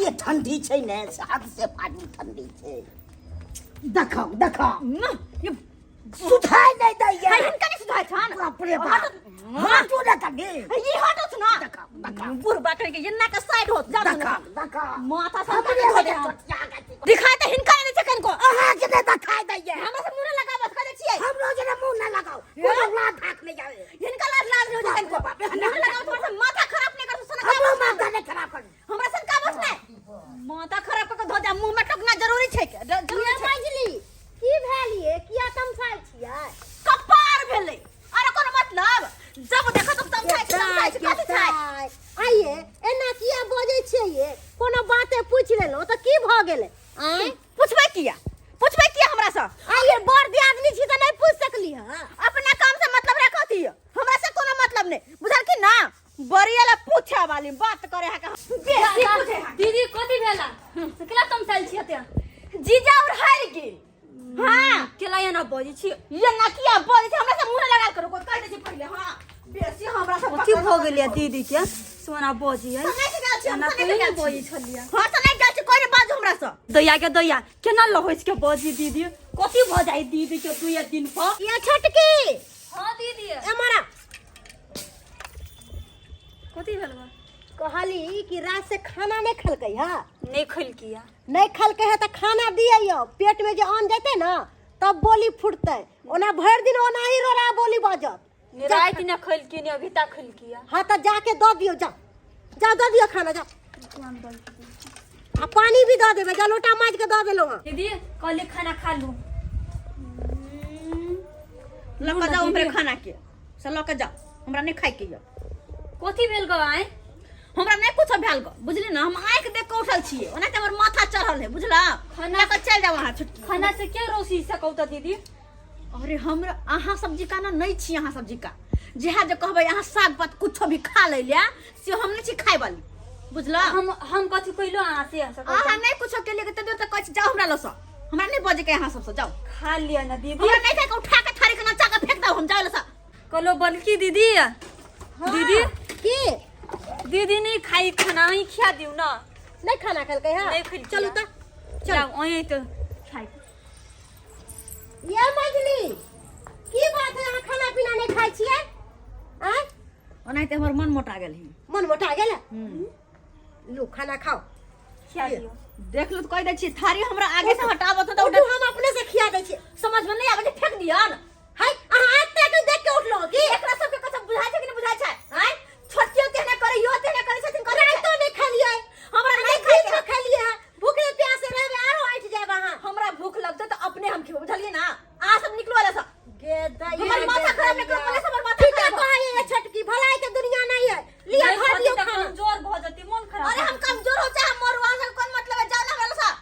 तते ठंडी छै ने से हद से फाजिल ठंडी छै। देखो देखो ना, ये सुधाय नहि दैया। है, हिनका नहि सुधाय छन। बाप रे बाप, हटू ने कनी। ई हटत ना। देखो देखो। बुढ़बा कहीं के एना के साइड होत जा। देखो देखो, माथा से हमरे धो दे। चोटिया के दिखाई तऽ हिनका नहि छै कनिको। अहाँ के नहि देखाई दैया। हमरा से मुँह लगाबत कह दै छियै। हमरो जेना मुँह नहि लगाउ, कोनो लाज धाक नहि जावे। हिनका लाज लाज नहि होइ छै कनिको। बाप रे, मुँह लगाबत, हमरा से माथा खराब नहि कर सुन। हमरो माथा नहि खराब करू। हमरा सन का बस नहि माथा खराब कऽ के धो दे। मुँह में टोकना जरूरी छै के जरूरी ये छै। मझली, की भेल ये? किया तमसायल छियै? कपार भेलै। अरे कोनो मतलब जब देखो तब तमसाइ छै, तमसाइ छै, कथी छै? आइये एना किया बजै छियै ये? कोनो बाते पूछि लेलहुँ तऽ की भऽ गेलै? आँय? पुछबै किया? पुछबै किया हमरा से? आइये बड़ दियादनी छी तऽ नहि पूछि सकली हँ? अपना काम से मतलब रखती, हमरा से कोनो मतलब नहीं, बुझल की ना? बड़ी वाला पूछे वाली बात करे है के बेसी पूछे है। दीदी, कथी भेला से केला तमसायल छी एते? जीजा और हार गेल। हाँ। केला एना बजै छी? ये ना किया बोले छै? हमरा से मुंह लगा करो, कोई कह दे छै पहिले। हाँ, बेसी हमरा से कथी भऽ गेलै दीदी के सोना बजी है? नहीं गेल छी हम। एना तऽ कहियो नहि नहि गेल छी। बजै छलियै। हाँ, तऽ नहीं गेल छी, कोई नहीं बाजू हमरा से। दैया के दैया, केना लहसि के बजी दीदी? कथी भऽ जाइ दीदी के दुए दिन पर? ये छोटकी। हाँ दीदी। एमरा। कथी भेल बा? कहली कि रात से खाना नहीं खलकै है? नहि खलकिया। नहीं खलकै है तऽ खाना दियौ, पेट में जे अन्न जेतै ना तब बोली फुटतै। ओना भरि दिन ओना ही रोड़ा बोली बाजत। ने राति ने खलकी, ने अभी तक खलकिया। हाँ, तऽ जाके दऽ दियौ, जा जा, दऽ दियौ खाना, जा। आ पानी भी दऽ देबै, जा, लोटा माजि के दऽ देलहुँ हँ। दीदी, कहली खाना खा लू। लऽ कऽ जाउ हमरे खाना के से, लऽ कऽ जाउ, हमरा नहीं खाय के यऽ। कथी भेल गो आइ? हमरा नहीं कुछ भेल गो, बुझली ना? हम आँखि देख कऽ उठल छियै, ओना तऽ हमर माथा चढ़ल है, बुझला? खाना लऽ कऽ चलि जाउ अहाँ छोटकी। खाना से के रोसी सकौ त दीदी? अरे हमरा अहाँ सब जिका ना नहीं छी। अहाँ सब जिका जेहा जे कहबै अहाँ साग पात कुछो भी खा लै ले, से हम नहीं छी खाय वाली, बुझला? हम कथी कइलो अहाँ से सकौ? अहाँ नहीं कुछो के लिए तबियो तऽ कहै छी, जाउ हमरा लऽ सँ, हमरा नहीं बजे के अहाँ सबसँ, जाउ। खा लिअ ना दीदी। हमरा नहीं खाय के, उठा के थारी के नचा के फेंक दऊ, हम जाउ लऽ सँ। कहलो बल्कि दीदी, दीदी। की? दीदी नहीं खाई खाना, अहीं खिया दियौ ना। नहीं खाना खेलकै है? नहीं खेलकै। चलू तऽ। चल, अहीं तऽ खाइ। ये मझली, की बात है, अहाँ खाना पीना नहीं खाइ छियै? आँय? ओनाहिते हमर मन मोटा गेल है। मन मोटा गेल? लू, खाना खाओ। खिया दियौ। देख लो तऽ कहि दै छी, थारी हमरा आगे से हटाबऽ तऽ उठू, हम अपने से खिया दै छियै। समझ में नहीं आबै छै, फेंक दिअ न। हाय, अहाँ आज तक देख के उठलहुँ की? एकरा सबके कसम बुझाइ छै कि नहि बुझाइ छै? आँय, छोटकियो तेहने करे, इहो तेहने करे छथिन, करे छै। रातो नहीं खेलियै। हमरा नहीं नहीं खाइ खाइके खेलियै है, भूखले प्यासे रहबै, आरो ऐठ जायब अहाँ। हमरा भूख लगतै तऽ अपने हम खेबै, बुझलियै ना? अहाँ सब निकलो एला सँ। गे दैया, हमर माथा खराब नहि करू, पहिले से हमर माथा ठीके खराब। कहै छोटकी, भलाई के दुनिया नहीं है। लिअ, नहीं भर खाती दियौ तऽ खाना। कमजोर भऽ जेतै, मन खराब। अरे हम कमजोर हो चाहे मरू, अहाँ सब कोन मतलब है? जाउ ना हमरा सँ।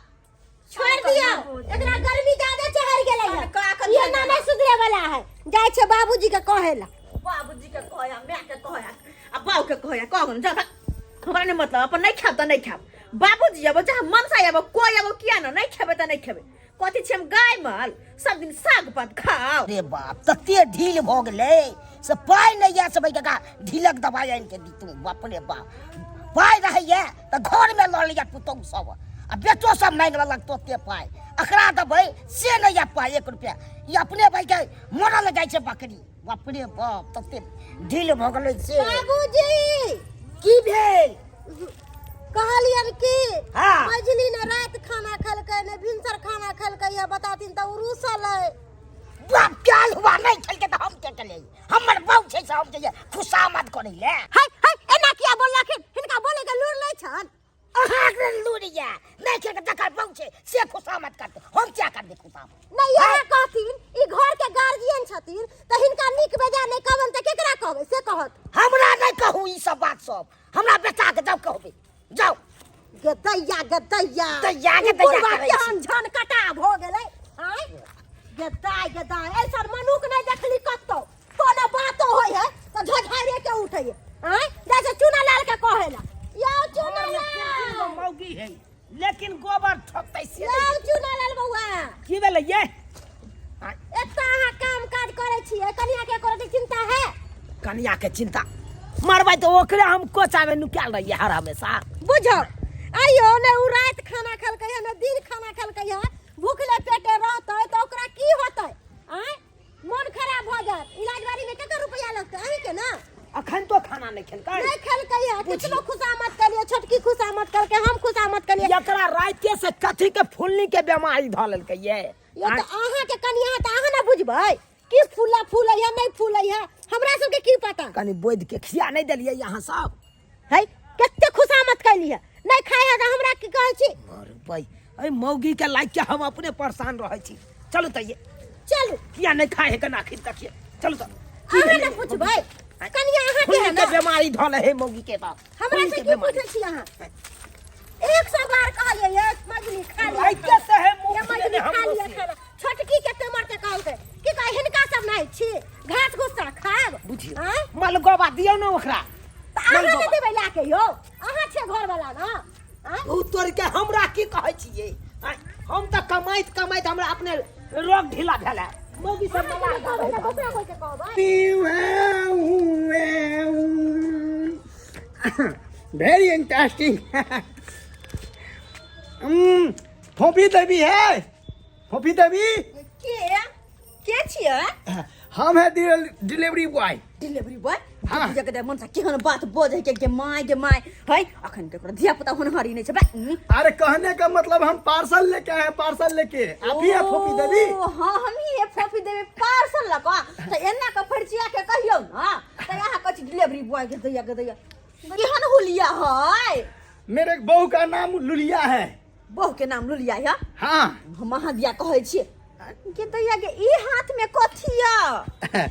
छोड़ दियौ एकरा, गर्मी ज्यादा चढ़ गेलै है। का कर? ये ना नहीं सुधरे वाला है, जाइ छै बाबूजी के कहे ला। बाबूजी के कहया, माय के कहया आ बाऊ के कहया, कह जा। हमरा नहीं मतलब, अपन नहीं खाब तऽ नहीं खाब। बाबूजी आबो चाहे मनसा आबो, कोई आबो, किया ना नहीं खेबै तऽ नहीं खेबै। कथी छी हम गाय माल, सब दिन साग पात खाओ? अरे बाप, तते ढील भऽ गेलै से पाइ नहि यऽ से काका ढीलक दवाइ आनि के दितू। बाप रे बाप, पाइ रहैया तऽ घरमे लऽ लैया पुतहु सब आ बेटो सब मांगि लेलक तोते पाइ। एकरा देबै से नहि यऽ पाइ एक रुपया। ई अपने भाइके मरल जाइ छै बकरी। बाप रे बाप, तते ढील भऽ गेलै से। बाबूजी। की भेल? कहलियन कि हाँ। मझली ने रात खाना खेलकै ने भिनसर खाना खेलकै है, बताथिन तऽ ओ रूसल है। बाप काल हुआ नहीं खेलके तऽ हम के केलियै? हमर बाउ छै से हम के खुशामद करै ले। हाय हाय, एना किया बोललखिन? हिनका बोले के लूर नहि छन। अहाँके लूर ये नहीं खेलके, जकर बाउ छै से खुशामद करतै, हम क्या करबै खुशामद? नहीं, इएह कहथिन, ई घर के गार्जियन छथिन तऽ हिनका नीक बेजा नहि कहबनि तऽ केकरा कहबै से कहत। हमरा नहीं कहू ई सब बात सब, हमरा बेटा के जाउ कहबै, जाउ। गदैया गदैया। दैया के ई दैया बुढ़बा करै छी। केहन झन कटा भऽ गेलै। आँय गदाय गदाय, ऐसन मनुख नहि देखली कतौ। कोनो बातो होइ है तऽ झझारे के उठै है। आँय, जाइ छै चूना लाल के कहै ला। यौ चूना लाल। मौगी है लेकिन गोबर ठोकतै से। यौ चूना लाल बौआ। की भेलै ये? एतऽ अहाँ काम काज करै छियै, कनिया के कोनो चिंता है? कनिया के चिंता मरबै तऽ ओकरे हम कोचामे नुकायल रहियै हर हमेशा। बुझो, आइयो ने उ राति खाना खेलकै है ने दिन खाना खेलकै है भूखले पेटे रहतै तऽ ओकरा की होतै आँय मन खराब भऽ जायत इलाज बारी में कते रुपया लगतै अहीं के ना अखन तो खाना नहीं खेलकै नहीं खेलकै है कितनो खुशामद करिए छोटकी खुशामद करके हम खुशामद करिए एकरा राइते से कथी के फुलनी के बीमारी धऽ लेलकै ये यो तऽ अहाँ के कनिया तऽ अहाँ ना बुझबै की फूला फूलै है नहीं फूलै है हमरा सबके की पता कनि बोधि के खिया नहीं देलियै यहाँ सब है कते खुशामद कैली है नहीं खाए है तऽ हमरा की कहै छी अरे भाई अरे मौगी के लाइक के हम अपने परेशान रहै छी चलू तऽ ये चलू किया नहीं खाए है कना आखिर तक ये चलू तऽ अहाँ ने पूछबै कनिया अहाँ के है फुल्ली ना के बीमारी धल है मौगी के बाप हमरा फुल्ली से के की बीमारी पूछै छी अहाँ 100 बार कहलियै ये मजली खा लिअ राइते से है मुँह ये मजली फुलेने खा हमरो लिअ से। खाना छोटकी के मरते कहलकै की कहै हिनका सब नहि छी घास गुस्सा खायब बुझियौ आँय? मलगोबा दियौ ने ओकरा तऽ अहाँ मलगोबा। ने देबै लए के यौ अहाँ छियै घरवला ने आँय? ओ तोड़ के हमरा की कहै छियै आँय, हम तऽ कमाइत कमाइत हमरा अपने रोग ढीला भेल है मौगी सब अहाँ मला के कहबै तऽ दोसरा कोइ के कहबै वेरी इंटरेस्टिंग फोफी देवी है फोफी देवी के के छियै हम है डिलीवरी बॉय डिलीवरी बॉय हाँ। पूजा के मन से केहन बात बजै के के my के my है अखन केकरो धिया पुता होनहारी नहि छै बा उं। अरे कहने का मतलब हम पार्सल लेके आए हैं पार्सल लेके आप ही है फोफी देवी ओ, हाँ हम ही है फोफी देवी पार्सल लऽ कऽ तऽ एना कऽ फरिचिया के कहियौ ने तऽ अहाँ कहै छी डिलीवरी बॉय के दैया के दैया केहन हुलिया है मेरे बहू का नाम लुलिया है बहू के नाम लुलिया है हाँ हम अहाँ दिया कहै छियै के दैया के ई हाथ में कथी या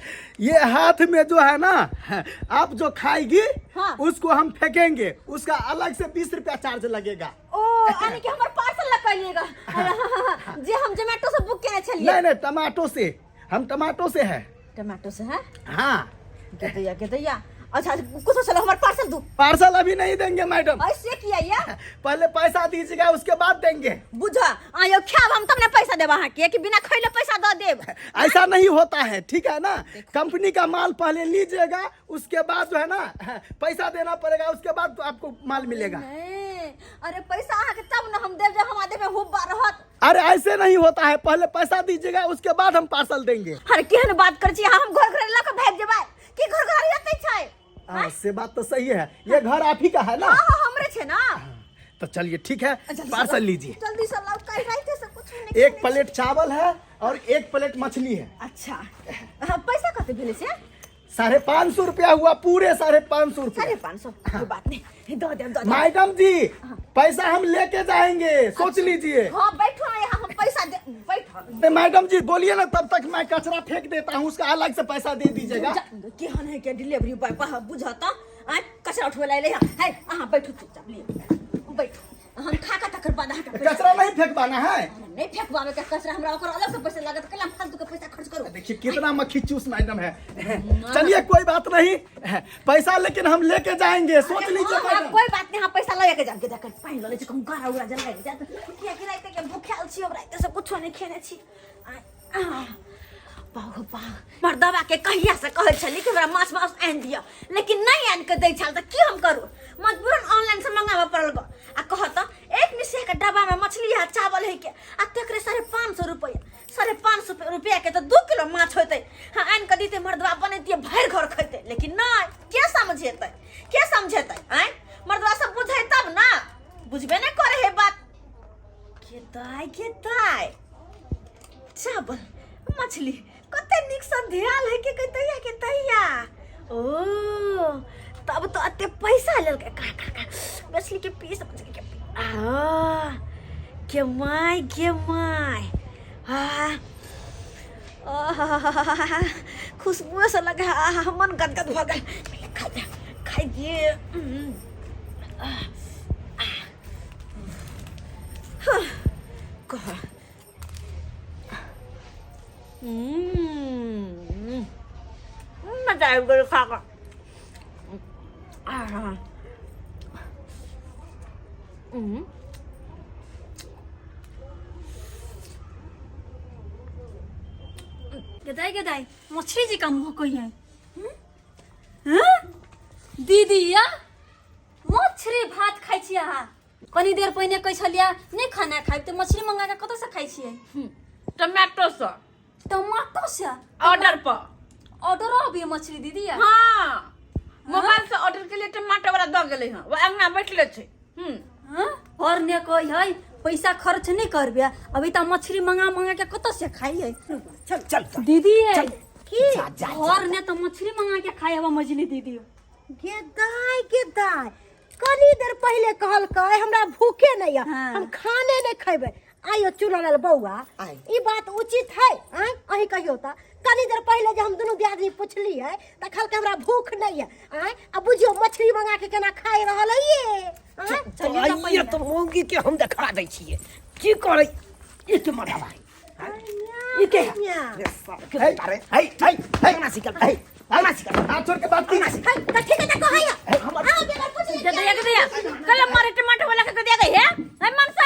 ये हाथ में जो है ना आप जो खाएगी हाँ। उसको हम फेंकेंगे उसका अलग से 20 रुपया चार्ज लगेगा ओ यानी कि हमर पार्सल लग हाँ, जे हम जोमेटो से बुक केने छलियै नहीं नहीं टमाटो से हम टमाटो से है टमाटो से है हाँ के दैया के दैया अच्छा कुछ चलो हमर पार्सल दू पार्सल अभी नहीं देंगे मैडम ऐसे किया या पहले पैसा दीजिएगा उसके बाद देंगे बुझा आयो खाब हम तब ने पैसा देब अहाँ के कि बिना खैले पैसा दऽ देब ऐसा नहीं होता है ठीक है ना कंपनी का माल पहले लीजिएगा उसके बाद जो है ना पैसा देना पड़ेगा उसके बाद तो आपको माल मिलेगा नहीं, अरे पैसा अहाँ के तब न हम देब जब हमरा देह में हुब्बा रहत अरे ऐसे नहीं होता है पहले पैसा दीजिएगा उसके बाद हम पार्सल देंगे अरे केहन बात कर छी अहाँ हम घर घर लऽ कऽ भागि जेबै की घर घर एतै छै हाँ, से बात तो सही है ये घर आप ही का है ना हाँ हाँ हमरे छै ना तो चलिए ठीक है जल्दी से पार्सल लाओ, लीजिए जल्दी से लाओ कल रात से कुछ नहीं एक प्लेट चावल है और एक प्लेट मछली है अच्छा हाँ, पैसा कते भेलै से 550 रुपया हुआ पूरे 550 रुपया 550 कोई बात नहीं दऽ देब दऽ देब मैडम जी पैसा हम लेके जाएंगे सोच लीजिए हाँ बैठो ना यहाँ हम पैसा दे बैठो तो मैडम जी बोलिए ना तब तक मैं कचरा फेंक देता हूँ उसका अलग से पैसा दे दीजिएगा केहन है के डिलीवरी बॉय बा बुझत आय कचरा उठबै ला एलै है अहाँ बैठू चुपचाप लिअ बैठू हम खा के तकर बाद अहाँके पैसा कचरा नहीं फेंकवाना है नहि फेंकबाबै के कचरा हमरा ओकर अलग से पैसा लागत कैला हम फालतू के पैसा खर्च करू देखिए कितना मक्खी चूस मैडम है चलिए कोई बात नहीं पैसा लेकिन हम लेके जाएंगे सोच लीजिए हाँ, हाँ, मैडम कोई बात नहीं हम पैसा लए के जाम के जाकर पानि लऽ लै छी कहूँ गारा उरा जलाइ जात किया कि राति के भूखायल छी हम राति से कुछो नहि खेने छी आ, आ, बाहु बाह मर्दबा के कहिया से कहै छली कि हमरा माछ मांस आनि दिअ लेकिन नहि आनि के दै छल तऽ की हम करू मजबूरन ऑनलाइन से मंगाबऽ पड़ल गऽ आ कहत एक मिसिया के डब्बा में मछली है चावल है के आ तकरे 550 रुपया 550 रुपया के तऽ 2 किलो माछ होतै हाँ आनि के दितै मर्दबा बनेतियै भरि घर खैतै लेकिन नहि के समझेतै के समझेतै आँय मर्दबा सब बुझै तब ना बुझबे नहि करे है बात के दाय के दाय चावल मछली कते नीक से ध्यान है के तैया के तैया ओ तब तो अते पैसा लेलकै का का का मछली के पीस मछली के पीस आ के my के my आ आहा, खुशबुए से लगे आहा मन गदगद भऽ गेल पहिले खाइ दे खाइ दिए आ, आ, हाँ, कह मजा आबि गेल खा कऽ आहा। गदाई गदाई मछली जी का मुँह कोई है हम्म? दीदी या मछली भात खाइ छी अहाँ कनी देर पहिने कहै छलियै नहि खाना खायब तऽ मछली मंगा के कतऽसँ खाइ छियै? टमाटो से। टमाटो से? ऑर्डर पर। ऑर्डरो अभी मछली दीदी? हाँ, मोबाइल से ऑर्डर के लिए टमाटर वाला दऽ गेलै हँ, वो अंगना बैठले छै। हाँ? और ने कहै है पैसा खर्च नहीं करबे, अभी तऽ मछली मंगा मंगा के कतऽ से खाइए? चल चल चल। दीदी की? जा जा। घर ने तऽ मछली मंगा के खाइ हवा मझली दीदी। गे दाय, गे दाय, कनी देर पहिले कहलकै हमरा भूखे नहीं है। हाँ। हम खाने नहीं खेबै। आइयो चुनल बौआ। आइ। ई बात उचित है? आँय, अहीं कहियो तऽ, कनी देर पहिले जे हम दुनू दियादनी पुछलियै तऽ कहलकै हमरा भूख नहीं है। आँय, आ बुझियो मछली मंगा के केना खाइ रहल है ये। आँय? तो आइए तो मौगी के हम देखा दै छियै की करै। ई के मरवा ई के रे साला के अरे है है है। ना सिकल है, ना सिकल। हाथ छोड़ के बात की। है तऽ ठीक है, तऽ कहैया हमर अहाँ बेगर पुछले। दे दिया, दे दिया, कल मारे टमाटर वाला के दे दिया गई है। है मनसा,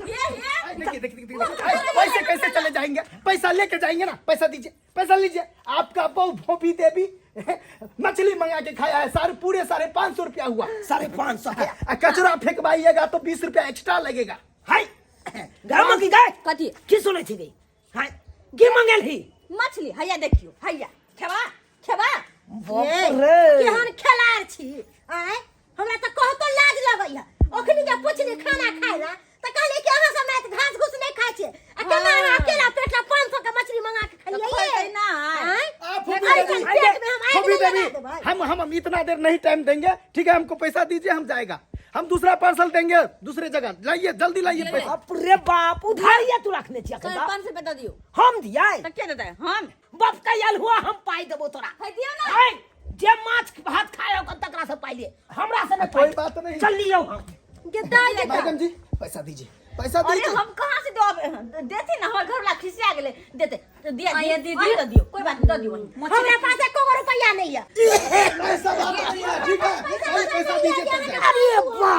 ये ये। देखिए देखिए देखिए, पैसे कैसे चले जाएंगे? पैसा लेके जाएंगे ना। पैसा दीजिए, पैसा लीजिए। आपका बहू भोपी देवी मछली मंगा के खाया है, सारे पूरे 550 रुपया हुआ। 550 के? आ, कचरा फेंकवाइएगा तो 20 रुपया एक्स्ट्रा लगेगा। हाय गाम की गाय। कथी? की सुनै छी गई? हाय, की मंगेल ही? मछली। हैया देखियो, हैया, खेबा खेबा। बाप रे। केहन खेलाड़ छी। आँय, हमरा तऽ कहतो लाज लगैया। ओखनी जे पुछली खाना खाय ला तऽ कहली कि अहाँ सब राति घास घूस नहीं खाइ छियै, आ केना अहाँ अकेला पेट ला 500 के मछली मंगा के तऽ खलियै? खोलतै नहि। आँय? आप फूफी ऐसन देवी, पेट में हम आगि फूफी नहीं लगा देवी, देबै। हम इतना देर नहीं टाइम देंगे, ठीक है? हमको पैसा दीजिए, हम जाएगा, हम दूसरा पार्सल देंगे दूसरे जगह। लाइए, जल्दी लाइए पैसा। बाप रे बाप, उधारिया तू रखने छियै साढ़े अखन? 500 रुपया दऽ दियौ। हम दियै? तऽ के देतै हम? बाप का आयल हुआ, हम पाई देबो तोरा। है, दियौ ना। हाय, जे माछ भात खाए ओकर तकरा से पाई ले, हमरा से नहीं। कोई बात नहीं। चल लियो हम। गे दाय, गे दाय। मैडम जी, पैसा दीजिए, पैसा अरे दीजिए। हम कहाँ से दो देते ना, हमर घर वाला खिसिया गेलै देते तो दिया। आइए दीदी दीदी। दऽ दियौ, कोई बात नहीं, दऽ दियौ। हमरा पास एको गो रुपया नहीं है। ऐसा बात नहीं है, ठीक है? पहले पैसा दीजिए तब जाएगा। अरे बा,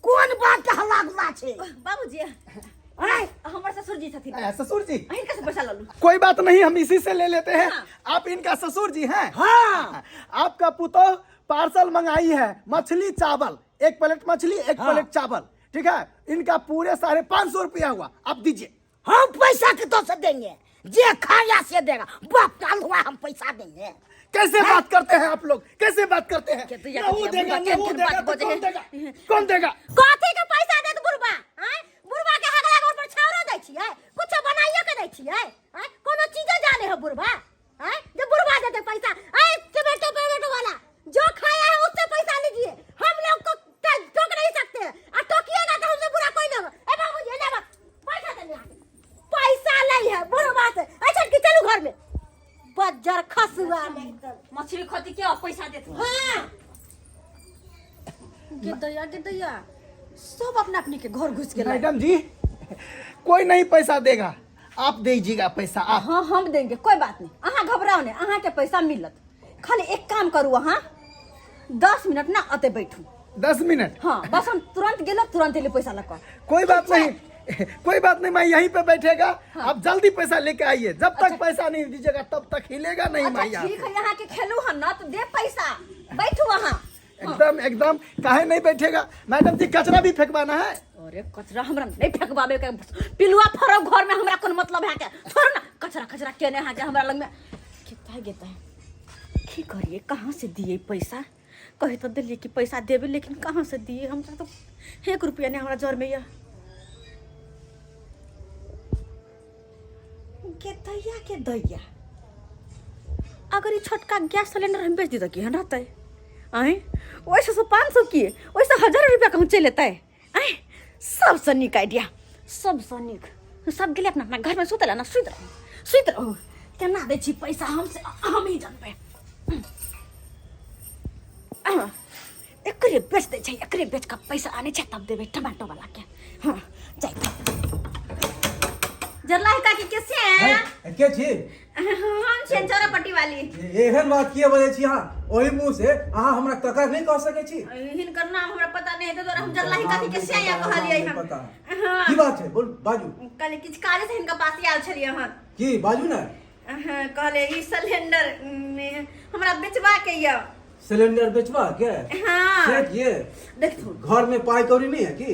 कोन बात के हल्ला गुल्ला छै? बाबूजी। आय। हमर ससुर जी छथिन। आया, ससुर जी। अहीं से पैसा लऽ लू। कोई बात नहीं, हम इसी से ले लेते हैं। हाँ। आप इनका ससुर जी हैं? हाँ। आपका पुतोह पार्सल मंगाई है मछली चावल, एक प्लेट मछली, एक हाँ। प्लेट चावल, ठीक है? इनका पूरे 550 रुपया हुआ, आप दीजिए। हम पैसा कितो से देंगे? जे खाया से देगा। बाप का हुआ, हम पैसा देंगे? कैसे बात करते हैं आप लोग, कैसे बात करते हैं? के तो या ना वो के देगा बुढ़वा ना वो केहन देगा बात तो बजे कौन है? देगा, कौन देगा? कथी के पैसा देत बुढ़बा? आँय, बुढ़बा के हगला गोड़ पर छाउरो दै छियै, कुछो बनाइयो के दै छियै? आँय, कोनो चीजे जाने हो बुढ़बा? आँय, जे बुढ़बा देते पैसा? आँय, टमाटो टमाटो वाला जो खाया है उससे पैसा लीजिए, हम लोग को टोक नहीं सकते हैं, आ टोकिएगा तो हमसे बुरा कोई नहीं होगा। ए बाबूजी, ले बा पैसा देने आके पैसा नहीं है बुढ़बा से। अच्छा कि चलू घर में, बज्जर खसुआ नहीं तो। मछली खती के पैसा देत? हाँ। गे दैया, गे दैया, सब अपना अपने के घर घुस गेलै। मैडम जी, कोई नहीं पैसा देगा, आप दीजिएगा पैसा आप। हाँ, हम देंगे, कोई बात नहीं, अहाँ घबराओ नहीं, अहाँ के पैसा मिलत। खाली एक काम करू, अहाँ 10 मिनट ना अते बैठू। 10 मिनट? हाँ, बस हम तुरंत गेलो, तुरंत एली पैसा लऽ कऽ। कोई बात नहीं, कोई बात नहीं, मैं यहीं पे बैठेगा। आप जल्दी पैसा लेके आइए। जब तक पैसा नहीं दीजिएगा तब तक हिलेगा नहीं मैं अच्छा यहाँ ठीक से। है, यहाँ के खेलू हन ना तो दे पैसा, बैठू अहाँ। एकदम एकदम, काहे नहीं बैठेगा? मैडम जी, कचरा भी फेंकवाना है? अरे कचरा हमरा नहीं फेंकबाबे के, पिलुआ फरौ घर में, हमरा कोन मतलब है के। छोड़ो ना कचरा, कचरा केने है के हमरा लग में। कितना गेता है, की करिए, कहाँ से दिए पैसा? कहे तो दिलिए कि पैसा देबे, लेकिन कहाँ से दिए? हमरा तो 1 रुपया नहीं हमरा जर में। यह के दैया, के दैया, अगर ई छोटका गैस सिलेंडर हम बेच दी तऽ केहन रहतै? आँय, ओहिसँ से 500 की, ओहिसँ हजारो रुपया कहूँ चलि एतै। आँय, सबसँ नीक आइडिया, सबसँ नीक। सब गेलै अपना अपना घरमे सुतै लए ना, सुति रहू, सुति रहू। केना दै छी पैसा हम से हम ही जानबै। आह, एकरे बेच दै छै, एकरे बेच कऽ पैसा आनै छै, तब देबै टमाटो वाला के। हाँ, जाइ जरला है काकी के से। है, के छी? हम छियनि चौरापट्टी वाली। एहन बात किए बजै छी अहाँ? ओहि मुँह से अहाँ हमरा कका नहि कह सकै छी? हिनकर नाम हमरा पता नहीं है, तो हम जरलाही काकी के से कहलियै हम। पता। हाँ। की बात छै? बोल, बाजू। कहले किछु काज से हिनका पास आयल छलियै हन। की बाजू ने। हाँ, कहले ई सिलेंडर हमरा बेचबा के यऽ। सिलेंडर बेचबा के? हाँ। से किए? देखथुन। घर में पाई कौड़ी नहीं है की?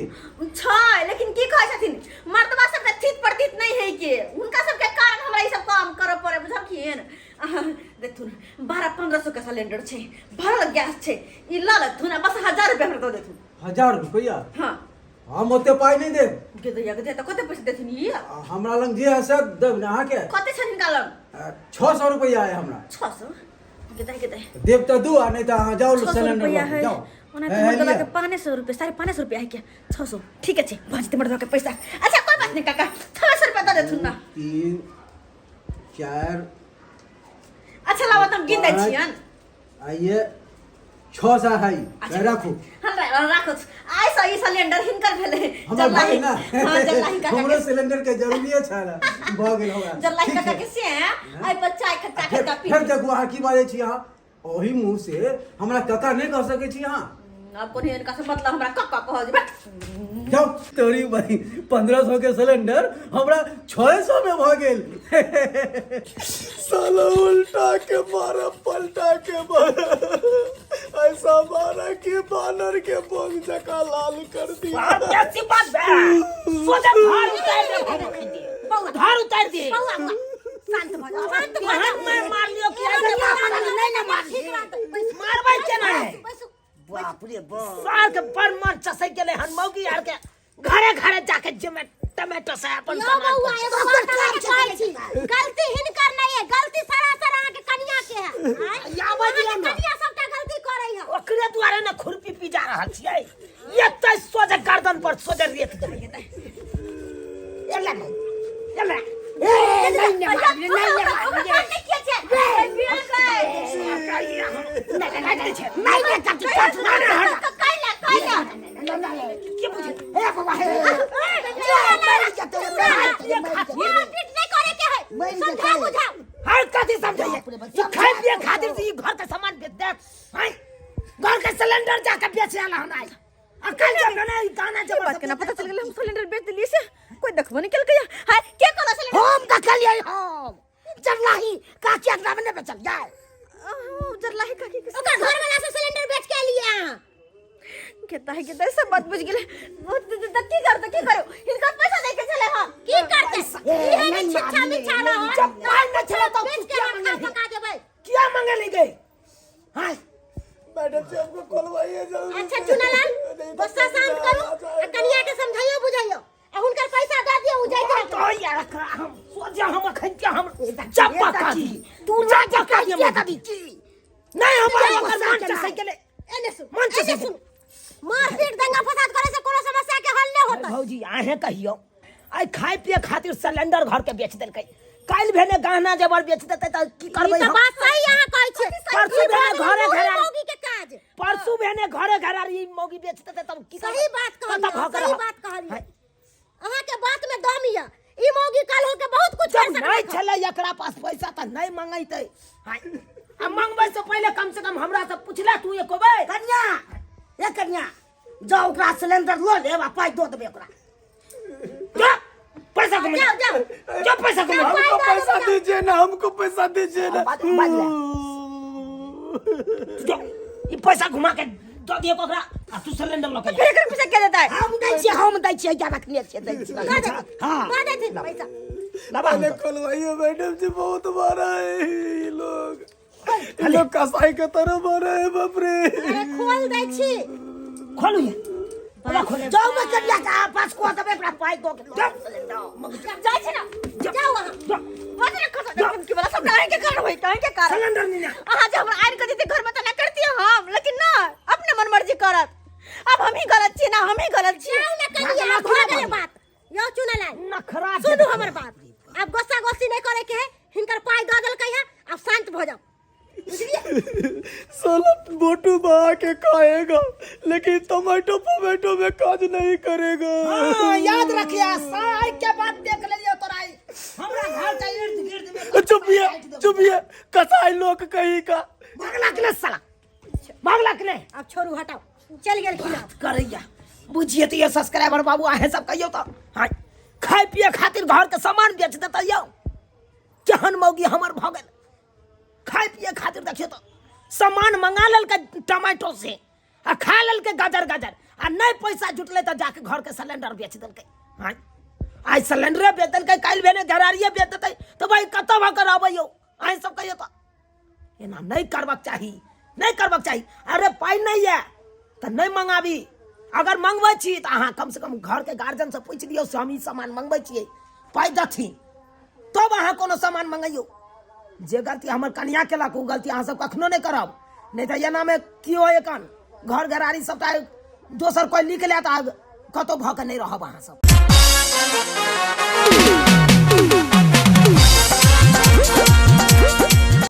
छै, लेकिन की कहै छथिन, मर्दबा सबके थित प्रतीत नहीं है के, हुनका सबके कारण हमरा ई सब काम करऽ पड़े, बुझलखिन? अहाँ, देखथुन, 1200-1500 के सिलेंडर छै, भरल गैस छै, ई लऽ लेथुन आ बस 1000 रुपया हमरा दऽ देथुन। 1000 रुपया? हाँ। हम ओते पाई नहीं देब। गे दैया, गे दैया, तऽ कते पैसा देथुन ई? आ, हमरा लग जे है से देब ने अहाँके। कते छनि हिनका लग? 600 रुपया है हमरा। 600? गे दै, गे दै। देब तऽ दू, आ नहीं तऽ अहाँ जाउ 600 सिलेंडर रुपया लऽ के है। जाउ। ओना तऽ है, मर्दबा लिअ। के 500 रुपया, 550 रुपया है क्या? 600, ठीक है, भऽ जेतै मर्दबा के पैसा। अच्छा कोई बात नहीं काका, 600 रुपया दऽ देथुन ना। 3 4 अच्छा लाबऽ तऽ हम गिन दै पाँच, छियनि। आइए 600 है। अच्छा। राखू। हम राखू। आइ से ई सिलेंडर हिनकर भेलै। हमर भाई ना। हाँ, जल्लाही काका हमरो के। सिलेंडर के जरूरी छल, भऽ गेल हमरा। जल्लाही ठीक काका छै। के से आइ पर चाय खट्टा फेर खट्टा पी। फेर देखू अहाँ की बाजै छी, अहाँ ओही मुँह से हमरा कका नहि कह सकै छी अहाँ। आब कोन हिनका से मतलब, हमरा कक्का कहल जेबै। जाउ तोरी भाई, 1500 के सिलेंडर हमरा 600 में भऽ गेल। साला उल्टा के मारा, पलटा के मारा, ऐसा मारा कि बानर के बोंग जका लाल कर दिया। बाप कैसी बात बे, सोचे घर उतार दे, बौआ। घर उतार दे। बौआ, बौआ, शांत भऽ जाउ, शांत भऽ हम जाउ। मैं मार लियो कि ऐसे नहीं ना मार, ठीक रहतै, बैसू। मारबै केना है? बैसू। बाप रे बाप, साल के पर मन चसै गेलै हन मौगी यार के, घरे घरे जाके जिमे टमाटो से अपन यौ सामान बौआ, पहुंचा। एगो बात अहाँके कहै छी, गलती हिनकर नहि है, गलती सरासर अहाँके कनिया के है। आँय? आबै दियौ अहाँके ने। कनिया सबटा गलती करै है। ओकरे दुआरे ने खुरपी पी जा रहल छियै, एतै सोझे गर्दन पर सोझे रेत देबै। एला ने, एला। ए, नहीं ने मारली, नहीं ने मारली। नहीं, नहीं, नहीं, नहीं, नहीं, चाची, चाची, नहीं, नहीं, नहीं। के बुझे? ए बाबा, हे। मारपीट नहि करे के है, समझा बुझाउ। हर कथी समझाइए? ई खाए पिए खातिर से ई घर के सामान बेच दे हैं, घर के सिलेंडर जाके बेचे आला हन आई अकल जब ना ई गाना की बात केना जबरदस्ती पता चल गेलै हम सिलेंडर बेच देलियै से? कोई देखबो नहि केलकै। हाय, के कहलक सिलेंडर? हम देखलियै, हम जरलाही काकी अंगना में नहीं बेचल जाए। जरलाही काकी के। ओकर घर वाला से सिलेंडर बेच के एलियै अहाँ। केता है, केता है, सब बात बुझ गेलै। की करतै, की करू? हिनका पैसा दै के छलै हन। की करतै? इहे ने छिच्छा मिच्छा रहत। जब पाई न छलै तो बेच के किया अहाँ मंगेली? पका देबै। किया मंगेली गई हाय? मैडम जी, हमको खोलवाइए जल्दी अच्छा से। चुनालाल, नहीं तो गुस्सा शांत करू आ आ जाएगा। कनिया के समझाइयो बुझाइयो आ हुनकर पैसा दऽ दियौ, उ जाइत रहत। तो यार एकरा हम सोचे हम अखन के हम चप्पा काटी तू जा जा जा के किया दबी नहीं हमारे जाओ, ओकर गुस्सा मन केना? चसै गेलै। एने सुन, मन एने चसै सुन, मारपीट दंगा फसाद करे से कोनो समस्या के हल नहीं होता। भौजी, अहें कहियो, आइ खाय पिए खातिर सिलेंडर घर के बेच देलकै, काल्हि भेने गहना जेवर बेच देतै तऽ की ई करबै तऽ हम? बात सही अहाँ कहै छियै। परसू ई भेने भऽ गेलै घरे मौगी घरे मौगी के काज। परसू भेने घरे घर आर ई मौगी बेच देतै तब की करबै? सही बात कतऽ कहलियै, भऽ के सही रहब? बात कहलियै। हाय, अहाँ के बात में दम यऽ, ई मौगी कल होके बहुत कुछ कर जब सकलै नहीं हन। छलै एकरा पास पैसा तऽ नहीं मंगैतै। हाय, आ मंगबै से पहिले कम से कम हमरा से पुछले तू एको बेर। कन्या, ए कन्या, जाओ ओकरा सिलेंडर लऽ लेब आ पाइ दऽ देबै ओकरा। जा पैसा कमा, जाओ, जाओ। जा पैसा कमा। हमको पैसा दीजिए ना, हमको पैसा दीजिए ना। बाज बाज ले। जा, ई पैसा घुमा के दऽ दियौ ओकरा आ तू सिलेंडर लऽ के जा। फिर एकर पैसा के देतै? हम दै छियै, हम दै छियै, जा रखने छियै, दै छियै। दऽ देथिन, हाँ। दऽ देथिन पैसा। लाबा पहले हम। खोलवाइए मैडम जी, बहुत मारा है ये लोग, ये लोग कसाई के तरह मारा है, बाप रे। अरे खोल दै छी। खोलू ये, ओकरा खोले जाउ ने कनिया के आपस को देबै ओकरा पाइ दऽ के लऽ सिलेंडर। जाइ छै ना। जाउ अहाँ। जा, बज रे खसा के वाला सब अहीं के कारण होई, अहीं के कारण। सिलेंडर नहीं ना। अहाँ जे हमरा आनि के देते घर में तऽ ना करतियै हम, लेकिन ना अपने मन मर्जी करत। अब हम ही गलत छी ना, हम ही गलत छी। जाउ ने कनिया, भऽ गेलै बात। यौ चुनालाल, नखरा सुनू हमर बात, आब गुस्सा गुस्सी नहि करे के है, हिनकर पाइ दऽ देलकै है, आब शांत भऽ जाउ। साला बोटू बहा के खाएगा लेकिन टमाटो फोमेटो में काज नहीं करेगा। हाँ, याद रखिए, साय के बाद देख लेलियो तोरा ई। हमरा घर के इर्द गिर्द में चुपिए चुपिए, कसाई लोग कहीं का। भगला के साला, भगला के नहीं। आब छोड़ू, हटाउ, चलि गेलखिन आब। करैया बुझिए तो ये सब्सक्राइबर बाबू, अहें सब कहियो तो हाँ, खाए पिए खातिर घर के सामान बेच देता यौ। केहन मौगी हमर भऽ गेल, खाए पिए खातिर देखियो तो सामान मंगा लेलकै टमाटो से आ खा लेलकै गाजर गाजर आ नहि पैसा जुटलै तऽ जाके घरके सिलेंडर बेच देलकै। आँय, आइ सिलेंडरे बेच देलकै, काल्हि भेने घरारिये बेच देतै तऽ भाइ कतऽ भऽ कऽ रहबै यौ? अहीं सब कहियौ तऽ एना नहि करबाक चाही, नहि करबाक चाही। अरे पाइ नहि यऽ तऽ नहि मंगाबी। अगर मंगबै छी तऽ अहाँ कमसँ कम घरके गार्जियनसँ पूछि लियौ से हम ई सामान मंगबै छियै, पाइ देथिन तब अहाँ कोनो सामान मंगैयौ। जे गलती हमर कनिया केलक ओ गलती अहाँ सब कखनो नहि करब, नहि तऽ एनामे की होय एखन घर घरारी सबटा दोसर कोइ लिख लेत आ कतहु भऽ कऽ नहि रहब अहाँ सब।